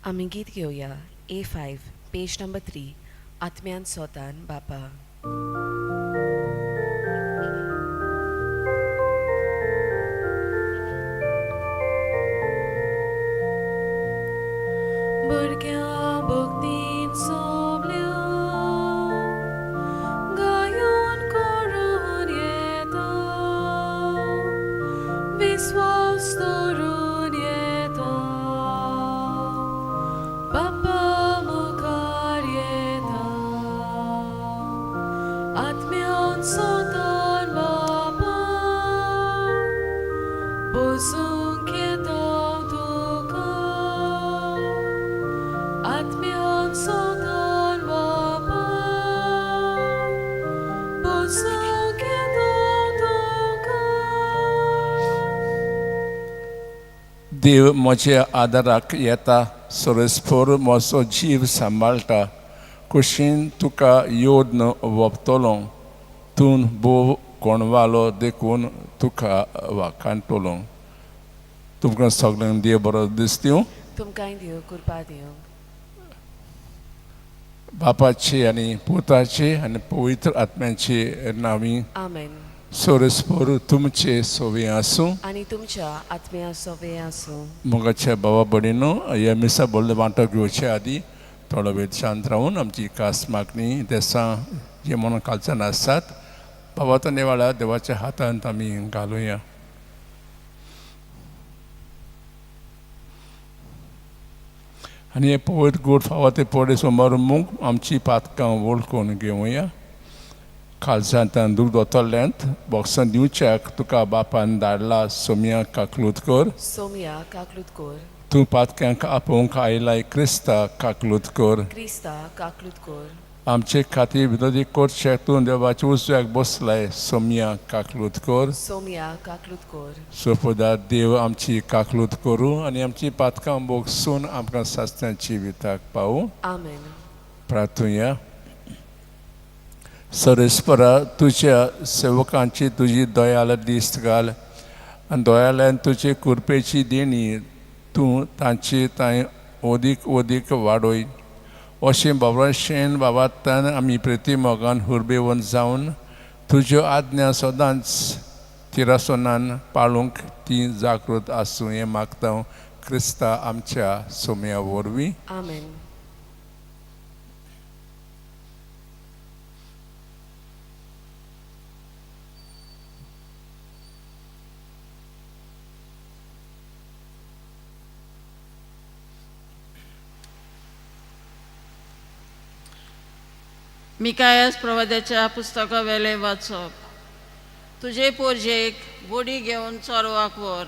आमी गीत घेवया A5 page number 3 आत्म्यान सोतान बापा. भुरग्यां भक्तीन सोबल्या गायन करून येता, विस्वास दवरून येता, बापा मुखार येता, आत्म्यान सोतान बापा बसूंक येता तुका, आत्म्यान सोतान बापा बसूंक येता तुका. देव म्हज्या आदाराक येता, सरस्पर म्हजो जीव सांबाळटा. कुशीन तुका योद्न वपतलो, तूं भोव कोणवालो देखून तुका वाखाणटलो. तुमकां सगल्यांक देव बरो दिसता. तुमकांय देव कृपा दिवं. बापाची आनी पुताची आनी पवित्र आत्म्याची नांवी. आमेन. सरस्पर तुमचे सोवे आसूं. आनी तुमच्या आत्म्या सोवे आसूं. मोगाच्या बाबा भयणीनो, ह्या मिसा बोल्ल वांटो घेवचे आदी थोडो वेळ शांत रावन आमची खास मागणी देसां जे म्हणून कालच्यान आसात बाबा तो निवाळा देवाच्या हातांत आमी घालुया. आनी हे पवित्र गोड फावो ते पडे सोमार मूग आमची पातकां वळखून घेवया. कालजांतान दूख दोतोल्ल्यांत बॉक्सां दिवच्याक तुका बापान धाडला सोमया काकलूत कर. सोमया काकलूत कर. तूं पातक्यांक आपोवंक आयलाय क्रिस्ता काकलूत कर. क्रिस्ता काकलूत कर. आमचे खातीर विनोदी करचे तूं देवाच्या उजव्याक बसलाय सोमया काकलूत कर. सोमया काकलूत कर. सोपोदा देव आमची काकलूत करूं आनी आमची पातकां बोगसून आमकां सासण्याची विताक पावूं. आमेन. प्रार्थुया. सरेस्परा, तुज्या सेवकांची तुजी दयाल दिस्त घाल आनी दयाल्यान तुजे कृपेची देणी तूं तांची तांय ओदीक ओदीक वाडय. अशें बाबराशेन बाबातान आमी प्रिती मोगान हुरबेवन जावन तुज्यो आज्ञा सदांच तिरासनान पाळूंक ती जागृत आसूं हें मागता क्रिस्ता आमच्या सोम्या वरवीं. आमेन. मिकायस प्रवाद्याच्या पुस्तका वेलें वाचप. तुजे पोरजेक बोडी घेवन चोरवाक व्हर.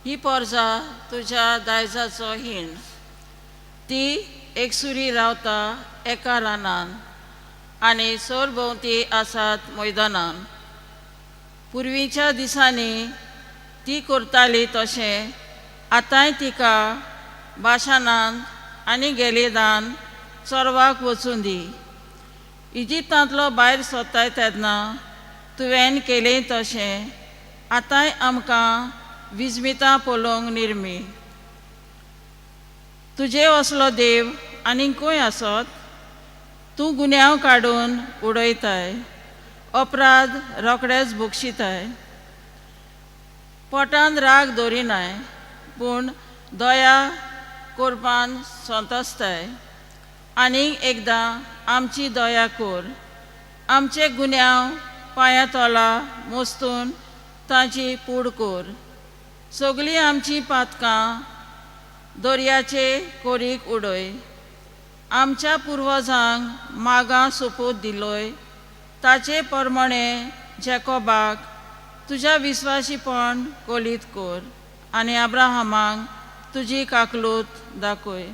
ही पोरजा तुज्या दायजाचो हीण. ती एकसुरी रावता एका रानान आनी सरभोंवती आसात मैदानान. पुर्वीच्या दिसांनी ती करताली तशें आतांय तिका बाशानान आनी गेलेदान चोरवाक वचूं दी. इजिप्तांतलो भायर सोदताय तेन्ना तुवें केलें तशें आतांय आमकां विजमितां पळोवंक निर्मी. तुजे असलो देव आनीक खंय आसत? तूं गुन्यांव काडून उडयताय, अपराध रोखडेच बक्षिताय. पोटान राग दवरिनाय पूण दया करपान संतोसताय. आनीक एकदां आमची दया कर, आमचे गुन्यांव पांया तोला मोस्तून तांची पूड कर. सगळीं आमची पातकां दर्याचे कोरीक उडय. आमच्या पुर्वजांक मागां सोपूत दिलोय ताचे प्रमाणे जेकोबाक तुज्या विस्वाशीपण कोलीत कर आनी अब्राहमाक तुजी काकलूत दाखय.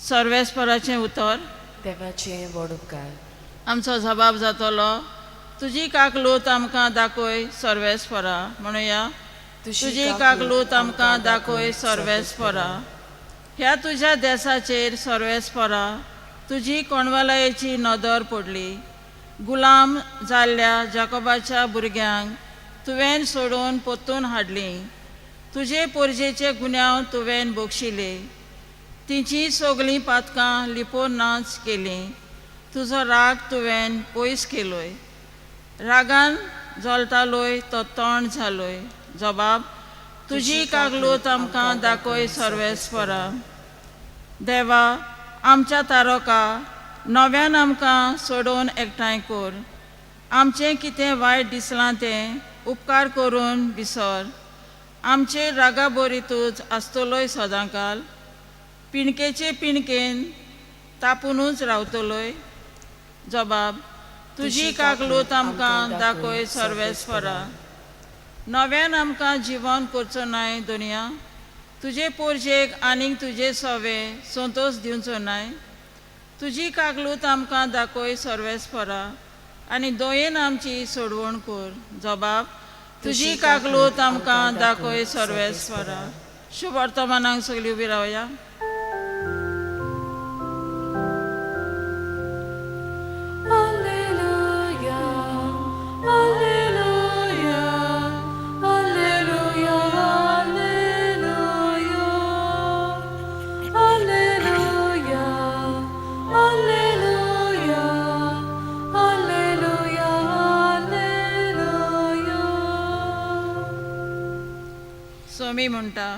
सर्वेस्पराचें उतर. देवाचें व्हड उपकार. आमचो जबाब जातलो, तुजी काकलूत आमकां दाखय सर्वेस्परा. म्हणुया, तुजी काकलूत आमकां दाखय सर्वेस्परा. ह्या तुज्या देसाचेर सर्वेस्परा तुजी कोणवालायेची नदर पडली. गुलाम जाल्ल्या जाकोबाच्या भुरग्यांक तुवें सोडून परतून हाडलीं. तुजे पोरजेचे गुन्यांव तुवें बक्षिले, तिचीं सगळीं पातकां लिपोवन नाच केलीं. तुजो राग तुवें पयस केलोय, रागान जळटालोय तो तोंड जालोय. जबाब, तुजी कागलूत आमकां दाखय सर्वेस्परा. देवा आमच्या तारोका, नव्यान आमकां सोडोवन एकठांय कर. आमचें कितें वायट दिसलां तें उपकार करून विसर. आमचेर रागा बरीतूच आसतलोय सदांकाल, पिणकेचे पिणकेन तापुनूच रावतलोय. जबाब, तुजी कागलूत आमकां दाखय सर्वेस्परा. नव्यान आमकां जिवन करचो नाय दुनिया, तुजे पोरजेक आनीक तुजे सोवे संतोश दिवचो नाय. तुजी कागलूत आमकां दाखय सर्वेस्परा आनी दोयेन आमची सोडवण कर. जबाब, तुजी कागलूत आमकां दाखय सर्वेस्परा. शुभ वर्तमानाक सगळीं उबी रावया. Alleluia, Alleluia, Alleluia, Alleluia, Alleluia, Alleluia, Alleluia. Swami म्हणटा,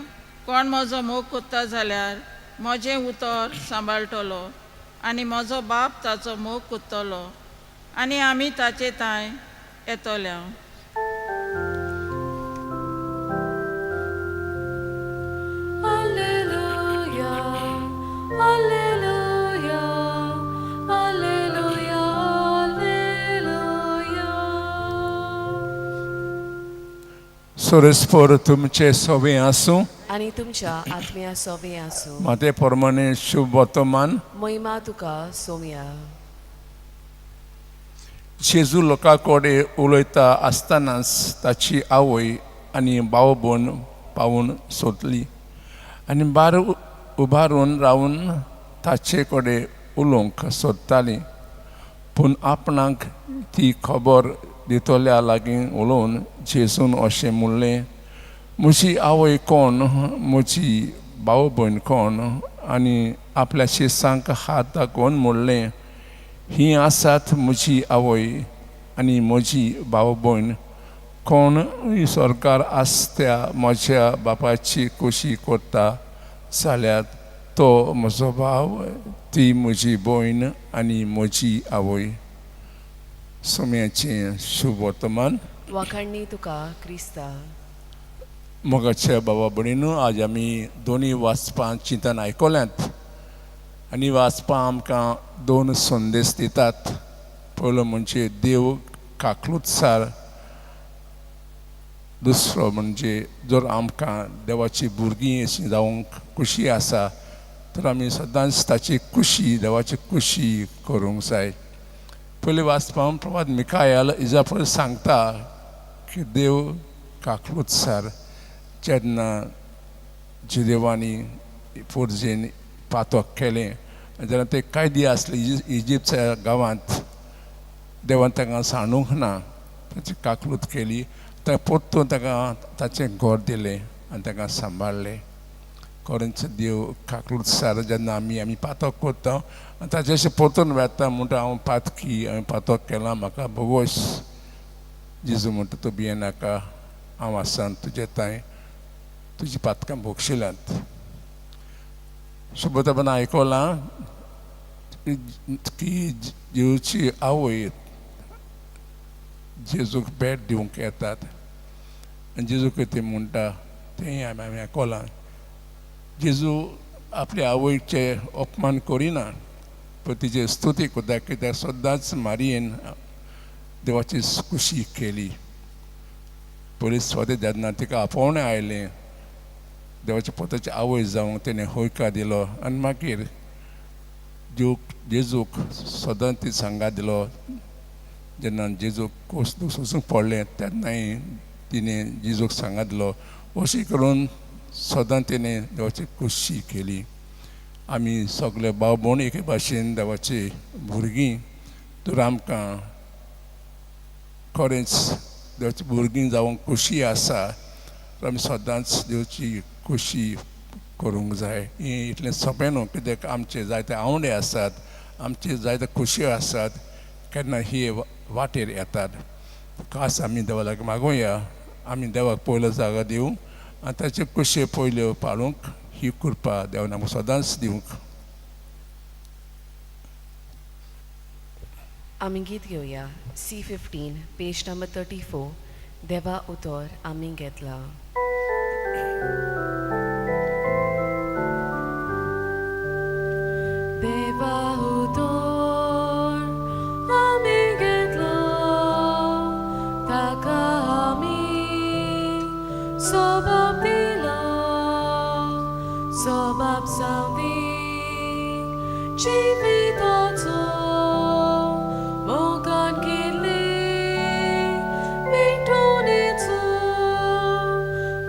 कोण म्हजो मोग कोत्ता जाल्यार म्हजें उतर सांबाळटलो आनी म्हजो बाप ताचो मोग कोत्तलो आनी आमी ताचे तांय येतल्या. Alleluia, Alleluia, Alleluia, Alleluia. सोरेस्पोर तुमचे सोवे आसूं आनी तुमच्या आत्म्या सोवे आसूं. माते प्रमाणे शुभ वर्तमान. महिमा तुका सोम्या. जेजू लोकां कडेन उलयता आसतनाच ताची आवय आनी भाव भयण पावून सोदली आनी बार उबारून रावन ताचे कडेन उलोवंक सोदताली. पूण आपणाक ती खबर दितल्या लागीं उलोवन जेजून अशें म्हणलें, म्हजी आवय कोण, म्हजी भाव भयण कोण? आनी आपल्या शिसांक हात दाखोवन म्हणलें, ही आसात म्हजी आवय आनी म्हजी भाव भयण. कोण सरकार आसत्या म्हज्या बापाची खोशी करता जाल्यार तो म्हजो भाव, ती म्हजी भयण आनी म्हजी आवय. सोम्याचें शुभ वर्तमान. वाखाणणी तुका क्रिस्ता. मोगाच्या बाबा भयणीनू, आज आमी दोनी वाचपां चिंतन आयकल्यांत आनी वाचपां आमकां दोन संदेश दितात. पयलो म्हणजे देव काकलूतसार, दुसरो म्हणजे जर आमकां देवाची भुरगीं अशीं जावंक खुशी आसा तर आमी सदांच ताची खुशी, देवाची खुशी करूंक जाय. पयलीं वाचपां प्रभात मिकायल इजापूर सांगता की देव काकलूतसार. जेन्ना जुदेवांनी पोरजेन पातक केलें जेन्ना ते कायदे आसले इजिप्तच्या गांवांत, देवान तांकां सांडूंक ना, ताची काकलूत केली, ताका परतून ताका ताचें घर दिलें आनी ताका सांबाळ्ळें. खरेंच देव काकलूत सार. जेन्ना आमी आमी पातक करता आनी ताचे परतून वेता म्हणटा, हांव पातकी, हांवें पातक केलां, म्हाका भोगोस. जेजू म्हणटा, तूं भियेनाका, हांव आसा तुजे तांय, तुजी पातकां भोगशिलांत. सोबत आयकलां की जेजूची आवय जेजूक भेट दिवंक येतात आनी जेजू कितें म्हणटा तेंय आमी आयकलां. जेजू आपल्या आवयचे अपमान करिना, पूण तिची स्तुती करता, कित्याक सदांच मारयेन देवाची खुशी केली. पयलीं स्वता जेन्ना तिका आपोवणें आयलें देवाच्या पोताची आवय जावंक तेणें हयकार दिलो आनी मागीर जेजूक सदांच ती सांगात दिलो. जेन्ना जेजूक कोस सोसूंक पडलें तेन्नाय तिणें जेजूक सांगात दिलो. अशी करून सदां तिणें देवाची खुशी केली. आमी सगळे भाव भयण एके भाशेन देवाची भुरगीं, तर आमकां खरेंच देवाची भुरगीं जावंक खुशी आसा. तर आमी सदांच देवची खोशी करूंक जाय. हें इतलें सोंपें न्हू, कित्याक आमचे जायते आवडे आसात, आमचे जायते खोशयो आसात, केन्ना ही वाटेर येतात. खास आमी देवा लागीं मागुया, आमी देवाक पयलो जागो दिवं आनी ताचे खोशयो पयल्यो पाळूंक ही कृपा देवान आमकां सदांच दिवंक. आमी गीत घेवया C15 page number 34, देवा उतर आमी घेतला. देवा उतर आमी घेतला, ताका आमी सोबाब दिला, सोबाब जावंदी जिविताचो मोगान केल्ले मिठोणेचो.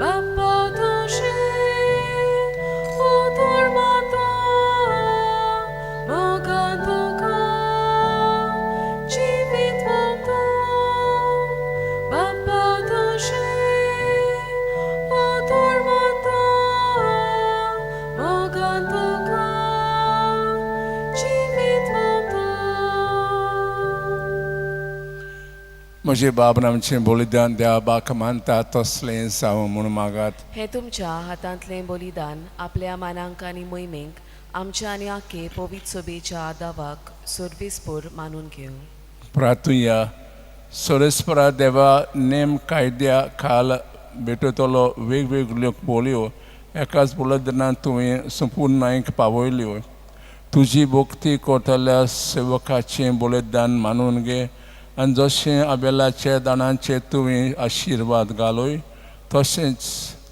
बाप्पा तुजें उतर माता, मोगान तुका जिवीत वता. बाप्पा तुजें उतर माता, मोगान तुका जिवीत वता. म्हजे बाब आमचें बलिदान देवा बाक मानता तसलें जावं म्हूण मागात. हें तुमच्या हातांतलें बलिदान आपल्या मानांक आनी मोहिमेक आमच्या आनी आखे पवित्र सोबेच्या दावाक सर्वेस्पोर मानून घेवं. प्रार्थुया. सोरेस्परा देवा, नेम कायद्या खाल भेटयतलो वेगवेगळ्यो बोलयो एकाच बलिदानान तुवें संपूर्णायक पावयल्यो. तुजी भक्ती करतल्या सेवकाचें बलिदान मानून घे आनी जशें आबेलाच्या दाणाचेर तुवें आशिर्वाद घालय, तशेंच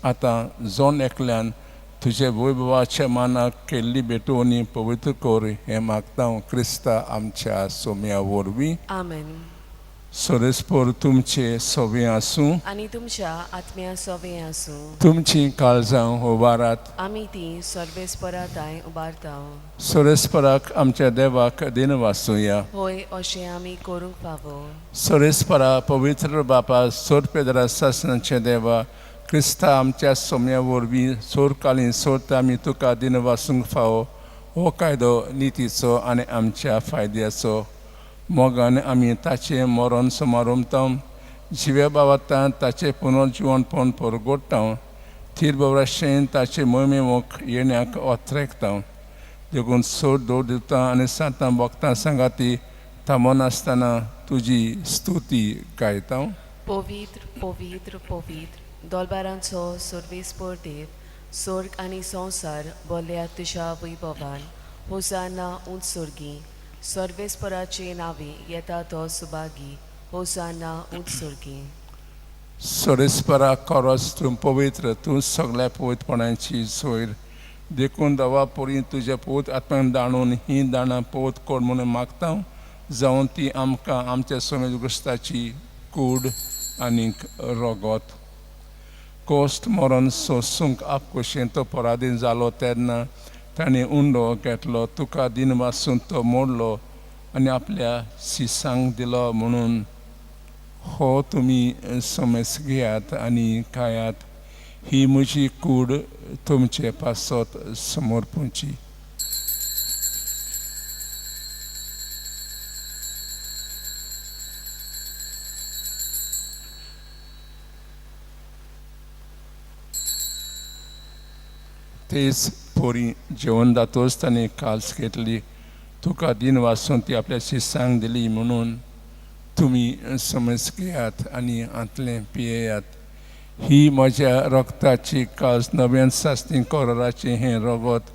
आतां जण एकल्यान तुजे वैभवाच्या मानाक केल्ली भेटवणी पवित्र कर, हें मागता हांव क्रिस्ता आमच्या सोम्या वरवीं. आमेन. सोरेस्पोर तुमचे सोबें आसूं. आनी तुमच्या आत्म्या सोबें आसूं. तुमचीं काळजां उबारात. आमी ती सर्वेस्परा तांय उबारता. सोरेस्पराक आमच्या देवाक दिन वाचुया. होय, अशें आमी करूंक फावो. सोरेस्परा पवित्र बापा, सोर पेदरा सासणाचे देवा, क्रिस्ता आमच्या सोम्या वरवीं सोर कालीन सोरता आमी तुका दिन वासूंक फावो. हो कायदो नितीचो आनी आमच्या फायद्याचो. मोगान आमी ताचें मरण समारंभता, जिव्या बाबातान ताचें पुनर्जिवनपण परगोडटा, थीर बवराशेन ताचे मोहिमेक येण्याक अत्रेकता. देखून सोड दवर दिता आनी सांतां भक्तां सांगाती थांबनासतना तुजी स्तुती गायता. पवित्र पवित्र पवित्र दोलबारांचो सर्वेस्पर देव, स्वर्ग आनी संवसार बोल्ल्या तुज्या वैभवान. होसाना उंच स्वर्गी, सर्वेस्पराचे नांवे येता तो सुभागी, होसाना उंच स्वर्गी. सोरेस्परा खरोच तूं पवित्र, तूं सगळ्या पवित्रपणाची सोयर. देखून दवा पोरी तुज्या पवित्र आत्म्यान दाणून ही दाणां पवित्र कर म्हणून मागता, जावन ती आमकां आमच्या सोमेज क्रिस्ताची कूड आनीक रगत. कोश्ट मरण सोसूंक आपकुशेन तो पराधीन जालो तेन्ना ताणें उंडो घेतलो, तुका दिन वासून तो मोडलो आनी आपल्या शिसांक दिलो म्हणून, हो तुमी समज घेयात आनी खायात, ही म्हजी कूड तुमचे पासत समर्पूची. तेच पोरी जेवण जातोच ताणें काल्स घेतली, तुका दिन वासून ती आपल्या शिसांक दिली म्हणून, तुमी समज घेयात आनी हांतलें पियेयात, ही म्हज्या रक्ताची कास नव्यान सासणी कराराचें हें रगत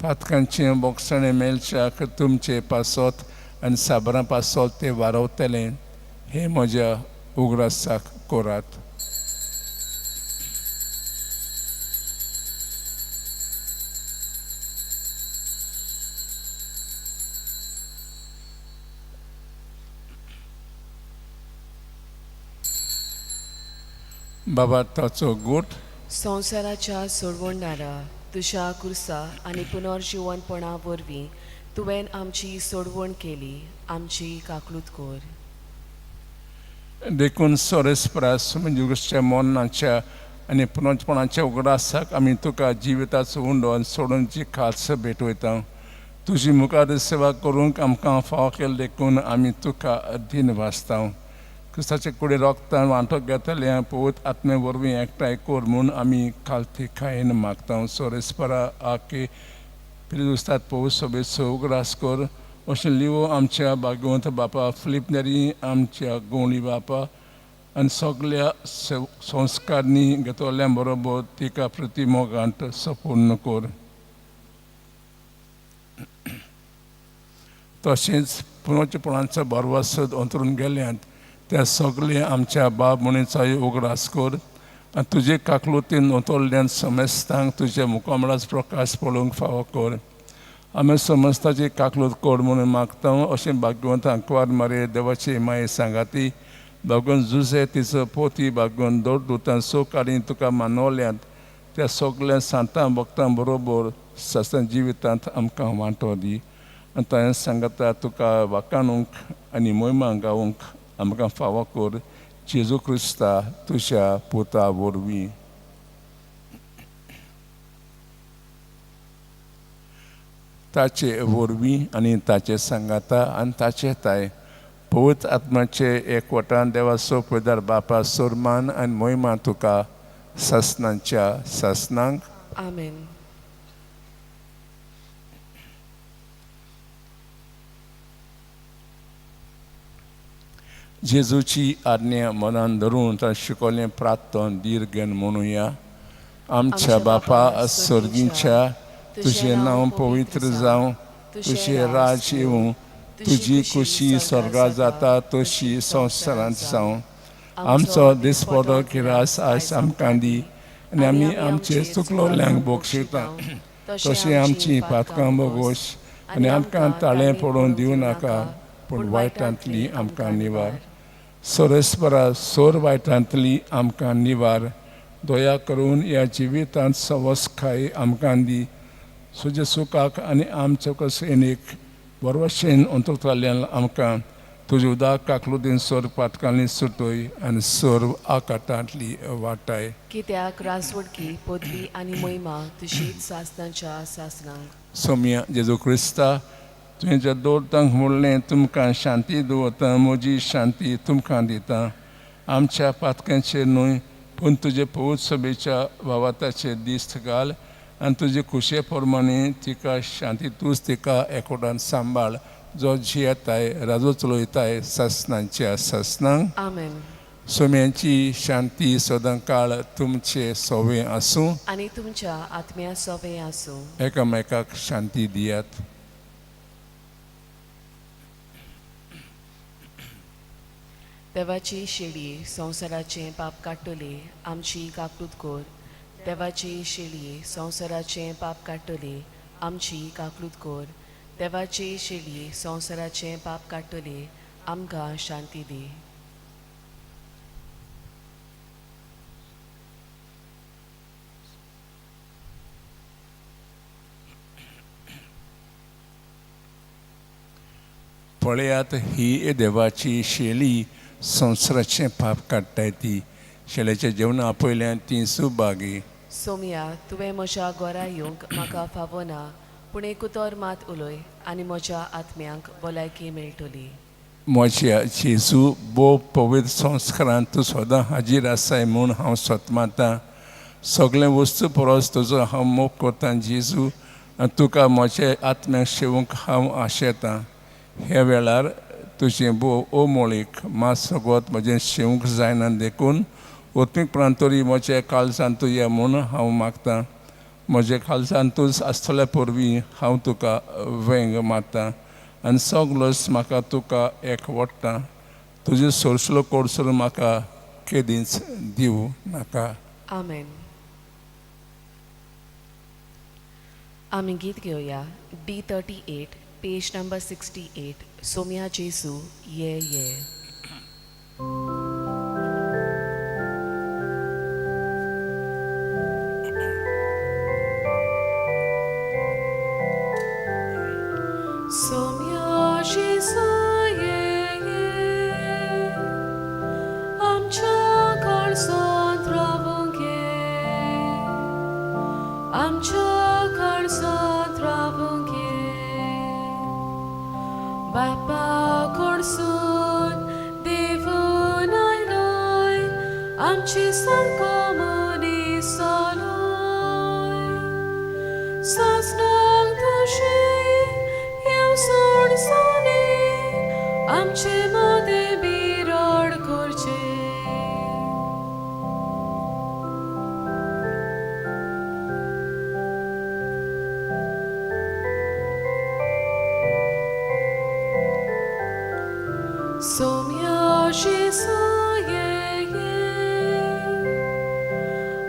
पातकांचें बोगसणें मेळच्याक तुमचे पासत आनी साबरां पासत तें वारवतलें, हें म्हज्या उगडासाक करात. बाबा ताचो गोट संवसाराच्या सोडवणदारा, तुज्या कुर्सा आनी पुनर्जिवनपणा वरवीं तुवें आमची सोडवण केली, आमची काकलूत कर. देखून सोरेस्परास म्हणजे मरणाच्या आनी पुनर्पणाच्या उगडासाक आमी तुका जिविताचो उंडो आनी सोडूनची खास भेटवयता. तुजी मुखार सेवा करूंक आमकां फावो केल्लें देखून आमी तुका अधीन वाचता. क्रिस्ताचे कुडी रोगतान वांटो घेतल्या पवित्र आत्मे वरवीं एकठांय कर म्हूण आमी खालती खायन मागता. सोरेस्परा आके पिरिदुस्तात पवित्र सोबेचो उगडास कर. अशें लिवो आमच्या भागवंत बापा फिलीप नेरी आमच्या गोंवली बापा आनी सगल्या संस्कारनी घेतल्या बरोबर तिका प्रतिमोगांत सपूर्ण कर. तशेंच पुनोचपणाचो भरवंसो अंतरून गेल्यात त्या सगळे आमच्या बाब म्हणीचोय उगडास कर आनी तुजे काकलुतीन अंतरल्यान समेस्तांक तुज्या मुखामळाचो प्रकाश पळोवंक फावो कर. आमी समस्ताची काकलूत कर म्हणून मागता. अशें भाग्यवंत आंकवार मारे देवाची माये सांगाती भागून जुजे तिचो पोती भागून दोर सो काडी तुका मानवल्यात त्या सगल्या सांतां भक्तां बरोबर सस्तां जिवितांत आमकां वांटो दी आनी ताणें सांगता तुका वाकाणूंक आनी मोहिमा गावूंक आमकां फावो कर जेजू क्रिस्ता तुज्या पुता वरवीं. ताचे वरवीं आनी ताचे सांगाता आनी ताचे ताय पवित्र आत्माचे एकवटान देवाचो पयदार बापा सोरमान आनी मोहिमा तुका सासनांच्या सासनांक. आमेन. जेजूची आज्ञा मनान धरून ताणें शिकवलें प्रार्थन दीर्घन म्हणुया. आमच्या बापा सर्गीच्या, तुजें नांव पवित्र जावं, तुजें राज येवं, तुजी खुशी स्वर्गा जाता तशी संवसारांत जावं. आमचो दिसपडो किरास आयज आमकां दी आनी आमी आमचे चुकलोल्यांक बक्षिता तशी आमची पातकां बोगोश आनी आमकां ताळें पडोवन दिवं नाका, पूण वायटांतली आमकां निवार. सोरेस्परा सोर वायटांतली आमकां निवार. दया करून ह्या जिवितांत सवसकाय आमकां दी. सुजे सुखाक आनी आमच्या कसेनीक बरवशेन अंतरतल्यान आमकां तुजे उदक काकलुदीन सोर पातकांनी सुटय आनी सोर आकाटांतली वाटाय. कित्याक रासवडकी पदवी आनी मोहिमा तुजीच सासनाच्या सासनांक. सोम्या जेजू क्रिस्ता, तुवें ज्या दोरतांक म्हणलें तुमकां शांती दवरता, म्हजी शांती तुमकां दिता, आमच्या पातकांचेर न्हय पूण तुजे पवित्र सभेच्या वावाताचेर दिस्त घाल आनी तुजे खुशे प्रमाणे तिका शांती तूंच तिका एकवटान सांबाळ, जो जियेताय राजो चलयताय सासनांच्या सासनांक. आमेन. सोम्यांची शांती सदां काळ तुमचे सोवे आसूं आनी तुमच्या आत्म्या सोवे आसूं. एकामेकाक शांती दियात. देवाची शेळी संवसाराचें पाप काडटली, आमची काकूत कर. देवाची शेळी संवसाराचें पाप काडटली, आमची काकूत कर. देवाची शेळी संवसाराचें पाप काडटली, आमकां शांती दी. पळयात ही देवाची शेली संवसाराचें पाप काडटाय ती. शेल्याच्या जेवणा आपयल्यान ती सुभागी. सोमया, तुवें म्हज्या घरा येवंक म्हाका फावना, पूण एक उतर मात उलय आनी म्हज्या आत्म्यांक भलायकी मेळटली. म्हज्या जेजू, भोव पवित्र संस्कारान तूं सदां हाजीर आसाय म्हूण हांव सतमातां. सगळें वस्तू परस तुजो हांव मोग करतां जेजू, आनी तुका म्हज्या आत्म्याक शेवूंक हांव आशेतां. ह्या वेळार तुजें भोव ओमोळीक मांस सगत म्हजें शेवूंक जायना देखून उत्मीकपणान तरी म्हज्या काळजान तूं ये म्हूण हांव मागतां. म्हज्या काळजान तूं आसतल्या पोरवीं हांव तुका वेंग मारतां आनी सगलोच म्हाका तुका एक वडटा. तुजें सोरसलो कोडसर म्हाका केदींच दिवं नाका. आमेन. आमी गीत घेवया D 38, page number 68. Somya जेजू ये ये. सोम्या जेजू ये ये, आमच्या काळजांत रावूंक ये. आमच्या काळजांत रावूंक ये. बापा कडसून देवून आयलोय आमची सारको मनीस जालोय. सासणाक तुजें येवजण जाली आमचे मदें बिराड करचें. सोम्या जेजू ये ये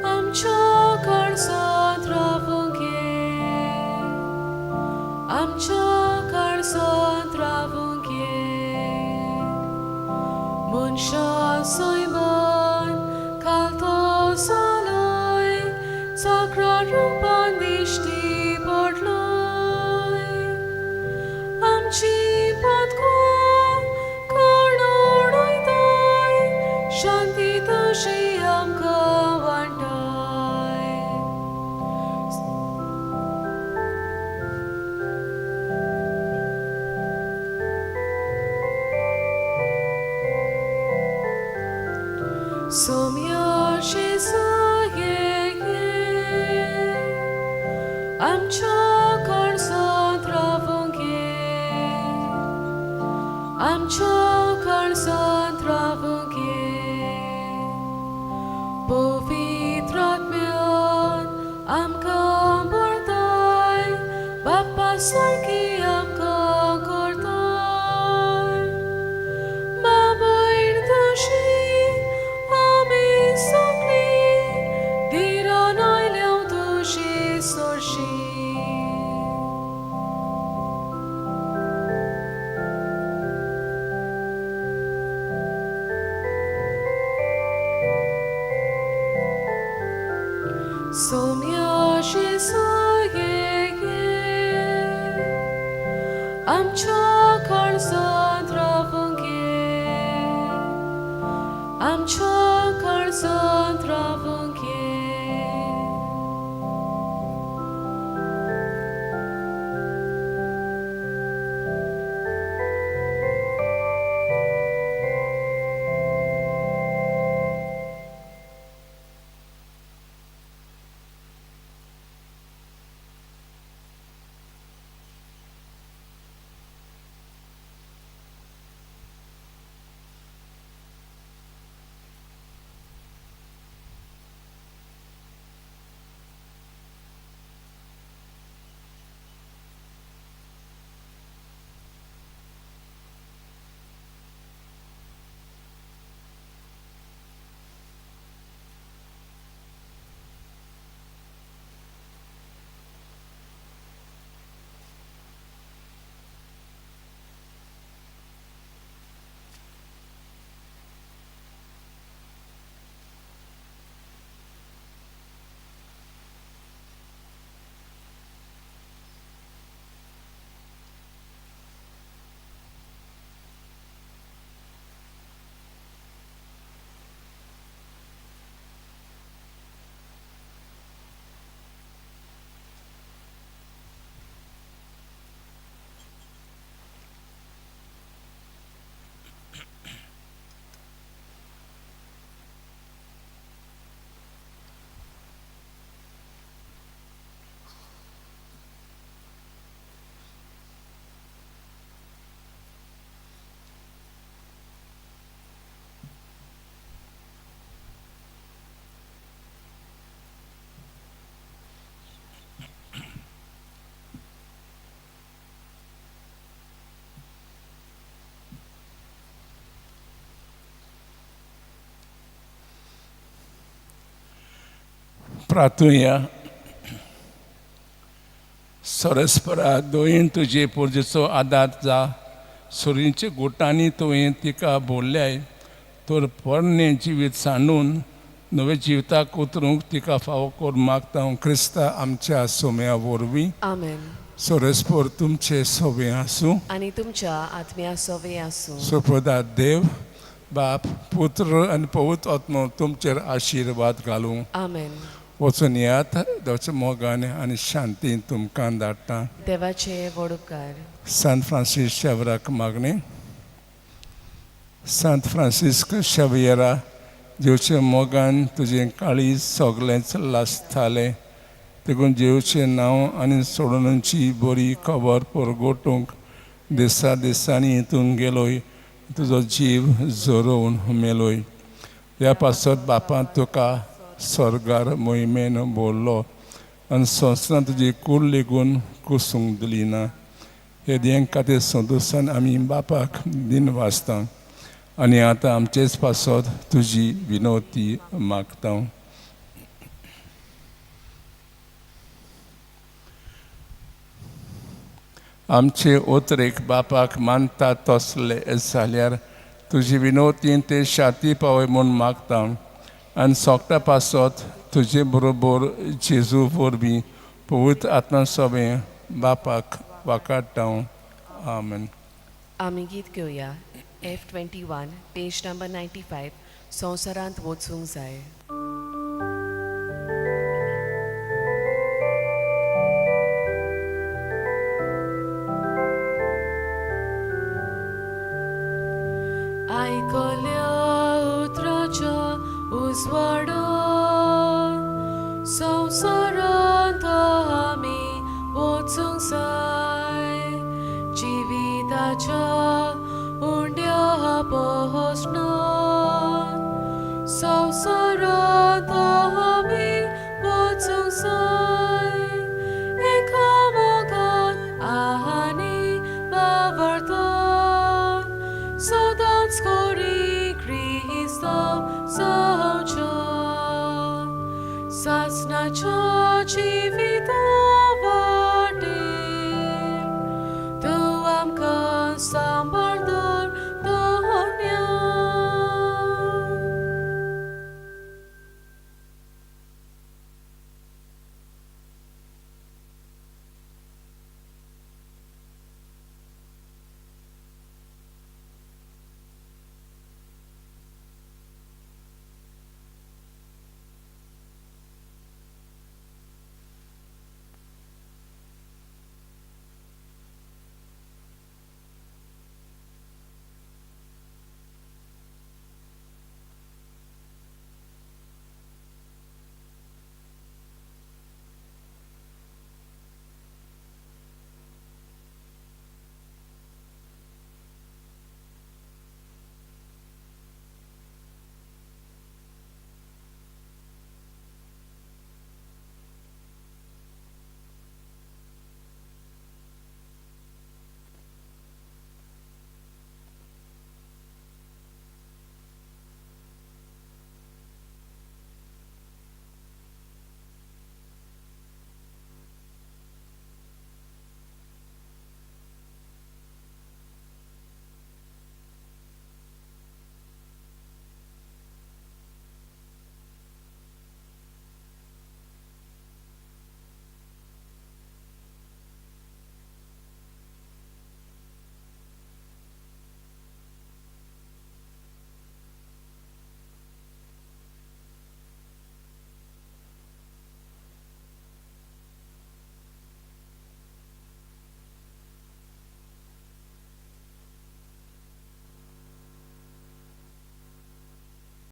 आमच्या काळजांत रावूंक ये आमच्या काळजांत रावूंक ये. मनशा सैमान खालतो जालोय चाकरा रुपान दिश्टी पडलोय. आमची पातकां काण उडयताय शांती तशी आमकां वांटाय. सोम्या जेजू ये ये आमच्या काळजांत रावूंक ये आमच्या काळजांत रावूंक ये. पवित्र आत्म्यान आमकां भरताय बाप्पा सारकी आमकां करताय. बाबय तुजी आमी सगळीं धिरान आयल्या तुजी सरशी. सोम्या जेजू ये ये आमच्या काळजांत रावूंक ये आमच्या काळजांत रावूंक ये. प्रार्थुया. सरस्परा दोयेन तुजे पुर्जेचो आदार जा सुरींच्या गोटांनी तुवें तिका बोल्ल्याय तर पोरणें जिवीत सांडून नवें जिविताक उतरूंक तिका फावो करून मागता हांव क्रिस्ता आमच्या सोम्या वरवीं. आमेन. सरस्पर तुमचे सोबें आसूं आनी तुमच्या आत्म्या सोवे आसूं. सुप्रदा देव बाप पुत्र आनी पवित्र आत्मो तुमचेर आशिर्वाद घालूं. आमेन. वचून येयात. देवाच्या मोगान आनी शांतीन तुमकां धाडटा. देवाचे व्हड उपकार. सांत फ्रांसीस शेवराक मागणें. सांत फ्रांसिस्क शेवियरा, जेवचे मोगान तुजें काळीज सगळेंच लासतालें, देखून जेवचें नांव आनी सोडूनची बरी खबर परगटूंक दिसा दिसांनी तूं गेलोय, तुजो जीव झरोवन मेलोय. ह्या पासत बापान तुका स्वर्गार मोहिमेन भरलो आनी संवसारान तुजी कूड लेगून कुसूंक दिली ना. हे देंग खातीर संतोशान आमी बापाक दिन वाचता आनी आतां आमचेच पासत तुजी विनवती मागता. आमचे ओतरेक बापाक मानता तसले जाल्यार तुजी विनवतीन ते शांती पावय म्हूण मागता आनी सोगटा पासत तुजे बरोबर जेजू वरवीं पवित्र आत्मा सोबें बापाक वाकाडटा. आमेन. आमी गीत घेवया F 21, page number 95, संवसारांत वचूंक जाय.